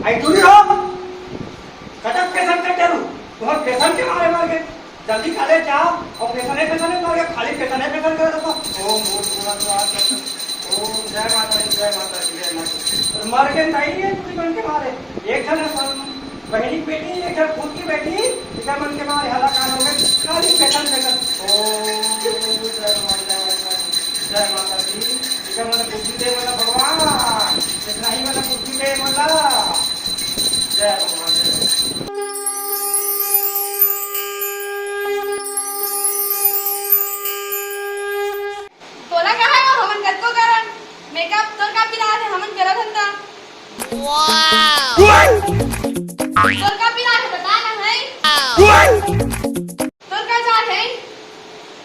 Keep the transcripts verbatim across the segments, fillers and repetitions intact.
आई टूरी हो, कतक फैशन करते रहू? तुम्हार फैशन के मारे मर गे। जल्दी कॉलेज जाओ। और फैशन है, फैशन है, मर गे, खाली फैशन है, फैशन करत हो। ओ मोर पूरा तो आज, ओ जय माता दी, जय माता दी, जय माता दी। और मर गे नहीं है टूरी मन के मारे। एक जन अपन बहनी की बेटी, एक जन खुद की बेटी, इधर मन के मारे हालाकान हो गए, खाली फैशन, फैशन। ओ जय माता दी, जय माता दी। इधर मन बुद्धि दे, मन भगवान, इतना ही मन बुद्धि दे, मन। जय भगवान, जय भगवान। तोला का हे वो, हमन कतको करन मेकअप, तोर का पिला हे, हमन करत हन त। तोर का पिला हे, बता ना, है? तोर का चाहत हे?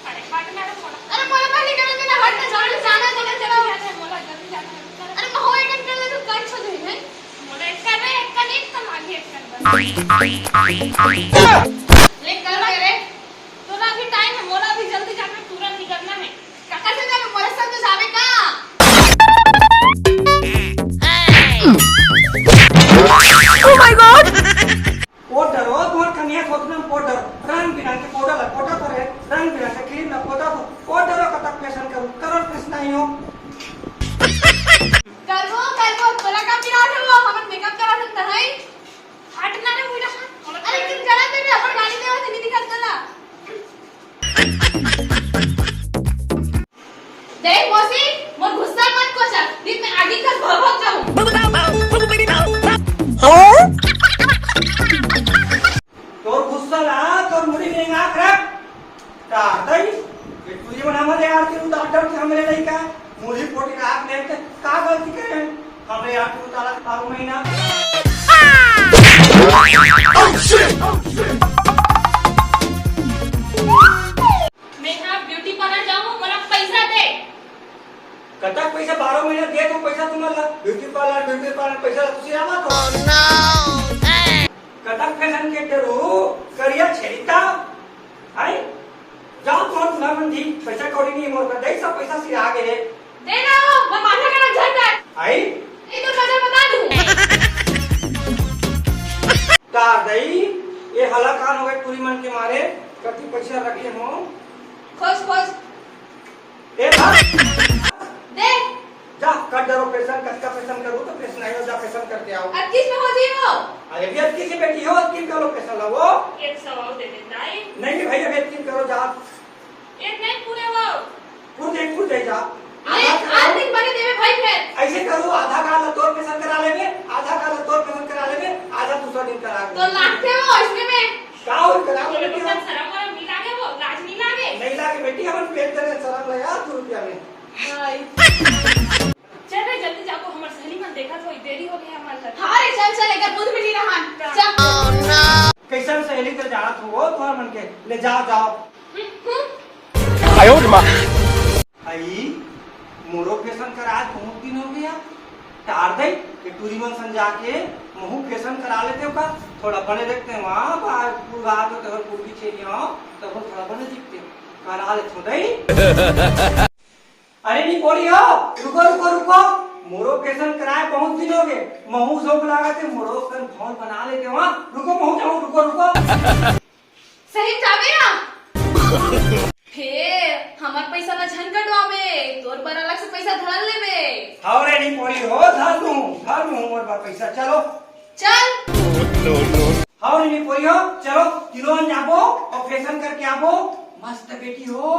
अरे हट ना रे, मोला। अरे मोला पहले करन दे ना, हट ना, जाना, जाना, जाना, चलो। मोला जल्दी जाना है। अरे मैं हो एक घंटा ले तो कल चल रही है। मोला एक कर रे, एक कर, एक कर, आगे एक कर बस। ले कर रे। तोला अभी टाइम है, मोला अभी जल्दी जाना, तुरंत निकलना है। कका से जाना, मोला संग जावे का? Oh my God! पाउडर, ओ तोर कनिया थोथना पाउडर, रंग बिरंग के पाउडर ला पोता करे, रंग बिरंग के क्रीम ला पोता तो पाउडर कतक फैशन करू, करो फैशन नहीं हो। करबो, करबो, तोला का पिरात हे वो, हमन मेकअप करत हन त है। हट ना रे, उइला हट। अरे, किन करत हे रे, अपन गाली देवत हे, नहीं दिखत तोला। देख मौसी, मोर गुस्सा मत कोचा, दिन में आगी कस भभक जाऊं। तोर गुस्सा ला तोर मुड़ी में आंख रख। तातई, ये टूरी मन हमरे यार के उतार डर के हमरे लइका मुड़ी फोटी राख ले के का गलती करे? हमरे यार के उतारा बारह महीना। मैं हा ब्यूटी पार्लर जाऊँ, मोला पैसा दे। कतक पैसा? बारह महीना दे तो पैसा तुमन ला। ब्यूटी पार्लर, ब्यूटी पार्लर, पैसा ला तुसी आवत हो। कतक फैशन के डरू, करिया छेरिता। आई? जाओ तो तुमन दी, पैसा कौड़ी नहीं मोर कर, दे सब पैसा सिरा गे हे। दे ना हो, मैं माथा का झंडा। आई? ये तो मैं बता दूँ। तार दई, ये हलाकान हो गए टूरी मन के मारे, कति पैसा रखे हो? खोज, खोज। ए, भाग। दे। जा, कर डरो फैशन, कतका फैशन करू तो फैशन आयो, जा फैशन करके आओ। अतकी में हो जी वो। अरे भी अतकी से बेटी हो, अतकी कर लो फैशन ला वो। एक सौ और दे दे, दाई। नहीं, नहीं भाई, अभी अतकी करो, जा। एक नहीं पूरे वो। पूरे, पूरे जा। ले, आधा करो। आज दिन बने देवे भाई फिर। ऐसे करो, आधा का ला तोर फैशन करा लेबे, आधा का ला तोर फैशन करा लेबे, आधा दूसरा दिन करा लेबे। तो लागते हो इसमें में। का हो, करा तो लेबे। शर्म वरम नहीं लागे वो, लाज नहीं लागे। नहीं लागे बेटी, हमन पेट दे शर्म लगा दो रुपया में। भाई। चल रे, जल्दी जाबो, हमर सहेली मन देखत होई, देरी हो गया हमर घर। हाँ रे, चल, चल, एकर बुध मिली रहन। चल। कैसन सहेली तो जानत हो, तोहर मन के, ले जाओ, जाओ। हम्म, हम्म। आई, मोरो फैशन कराए बहुत दिन हो गया। टार दे, ये टूरी मन सन जाके महू फैशन करा लेते हो का? थोड़ा बने देखते हैं वहाँ, बा-, पूर्वा तो तोहर पूर्वी छेरिया, तब थोड़ा बने दिखते हैं। करा लेते हो, दई। अरे नी बोली हो, रुको, रुको, रुको। मोरो फैशन कराए बहुत दिन हो गए। महू शौक लागत है, मोरो कन भौंर बना लेते वहाँ। रुको, महू जाऊँ, रुको, रुको। सही जाबे ना? फेर हमर पैसा ला झन कटवाबे, तोर बर अलग से पैसा धर लेबे। हाव रे नी बोली हो, धर लूँ, धर लूँ मोर बर पैसा, चलो। चल। हाव रे नी बोली हो, चलो, तीनों जाबो और फैशन करके आबो। मस्त बेटी हो,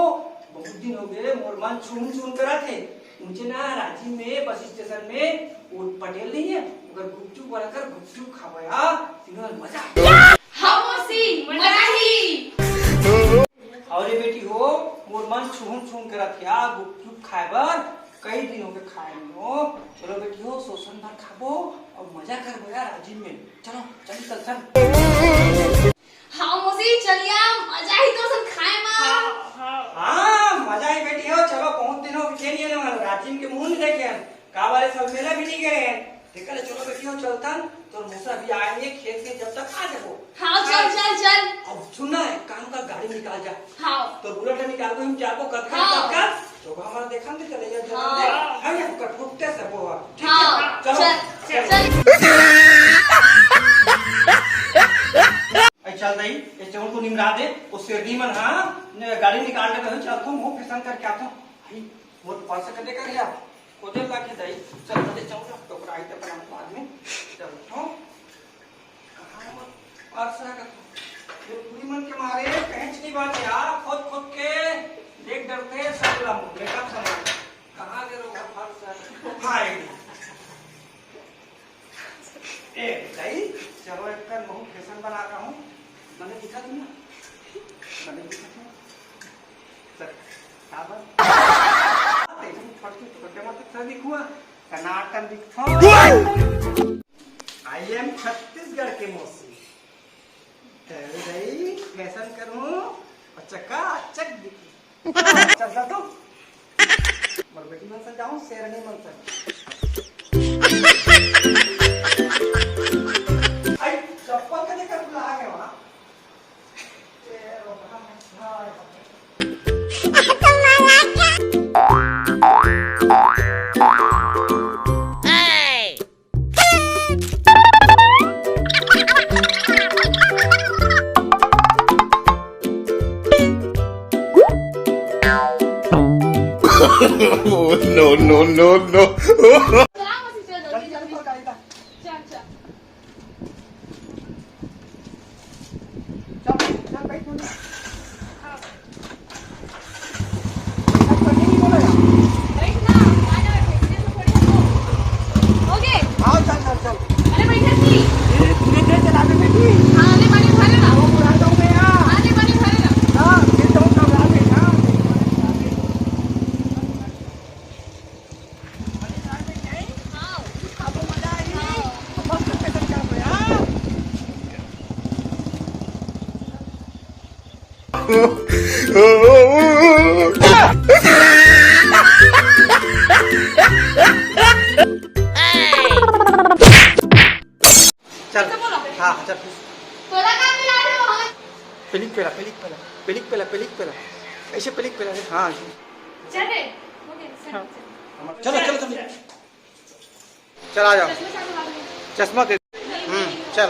बहुत दिन हो गए, मोर मन छुन छुन करत हे। मुझे ना रांची में बस स्टेशन में वो पटेल नहीं है, उधर गुपचुप वाला कर गुपचुप खावाया, तीनों मजा। हाँ मौसी, मजा ही। अरे बेटी हो, मोर मन छुन छुन करत हे, गुपचुप खाए बर कई दिन हो गए खाए नहीं हो। चलो बेटी हो, शोषण भर खाबो और मजा करबो यार रांची में। चलो, चल, चल, चल। हाँ मौसी, चलिया, मजा ही तो सब खाए मा। हाँ, हाँ। हाँ, मजा ही बेटी हो, चलो, बहुत दिन हो गए नहीं है ना, रांची के मुंह नहीं देखे हैं। का बारे सब मेला भी नहीं गए हैं। ठीक है, चलो बेटी हो, चलतन, तो मौसा भी आएंगे खेत से, जब तक आ जाओ। हाँ, चल, हाँ। चल, चल। अब सुनना है, काम का गाड़ी निकाल जा। हाँ। तो बुलेट निकाल दो, हम जाबो कतका हाँ। कतका, तो हमारा देखन दे, चले जा, चले हाँ। जा। हाँ, ये कठपुतले से वो है। ठीक हाँ, है, चलो। चल, चल। चल। निमरा दे, वो शेरनी मन, हाँ, गाड़ी निकाल के कहीं चलथो, मुंह फैशन करके आथो। भाई, मोर पर्स कदे कर गया? खोजे ला के दई, चल, चल, चल, टोकरा आई तो बना बाद में। चल, हो। कहाँ मोर पर्स रखा था? ये पूरी मन के मारे, कहीं नहीं बात यार, खोद खोद के देख डरते, सब ला मेकअप सामान। कहाँ के लोग पर्स है? हाँ, ये। ए, दाई, चलो एक कर महू फैशन बना रहा हूँ। मने दिखा दूँ ना? मने दिखा दूँ? चल, का बात? तेरे को फट के छोटे मत कर दिखुआ, टनाटन दिखता। I am छत्तीसगढ़ के मौसी। चल दाई, फैशन करूँ और चकाचक दिखूँ। चल, चल तो। मोर बेटी मन से जाऊं, शेरनी मन से। आई, चप्पल के लेकर बुला के वहाँ। Oh, no, no, no, no. चल, चल, चल, चल। चल, चल, बैठ, बैठ। बैठ ना, आ जा, बैठ, इतने से थोड़ी हमको। हो गए? हाँ, चल, चल, चल। अरे, बैठा सी। ये पूरे देर चला दे बेटी। हाँ, ले, पानी भरे ना। वो पूरा गाँव में यहाँ। हाँ, ले, पानी भरे ना। हाँ, ये तो सब रात है यहाँ। चल। ऐसा बोलो। हाँ, चल। तोला का मिला रहे हो? पेलिक पेला, पेलिक पेला, पेलिक पेला, पेलिक पेला। ऐसे पेलिक पेला रे, हाँ, ऐसे। चल रे। हो गया, चल, हाँ। चल। चलो, चलो, चलो। चल, आ जाओ। चश्मा चालू कर दो। चश्मा दे। हम्म, चल।